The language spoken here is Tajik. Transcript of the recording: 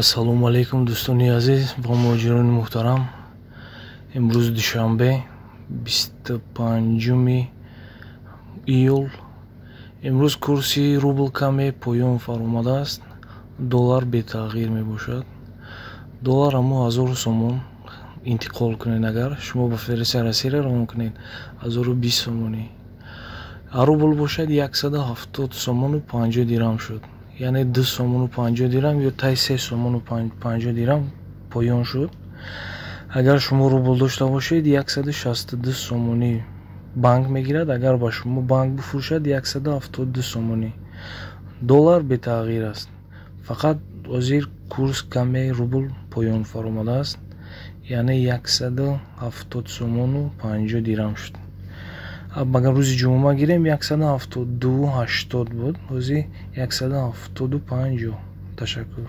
Ассалому алайкум, дӯстони азиз ва муҳоҷирони муҳтарам. Имрӯз душанбе, 25-уми июл. Имрӯз курси рубл каме поён фаромадааст, доллар бетағйир мебошад. Доллар ҳамо 1000 сомон интиқол кунед, агар шумо ба Федератсияи Россия равон кунед, 1020 сомонӣ. Рубл бошад, 170 сомону 50 дирам шуд, яъне 2 сомону 50 дирам ё тай 3 сомону 50 дирам поён шуд. Агар шумо рубл дошта бошед, 162 сомонӣ банк мегирад, агар ба шумо банк бифурӯшад, 172 сомонӣ. Доллар бетағйир аст, фақат ҳозир курс каме рубл поён фаромадааст, яъне 170 сомону 50 дирам шуд. Агар рӯзи ҷумъа гирем, 172,80 буд, ҳозир 170,50. Ташаккур.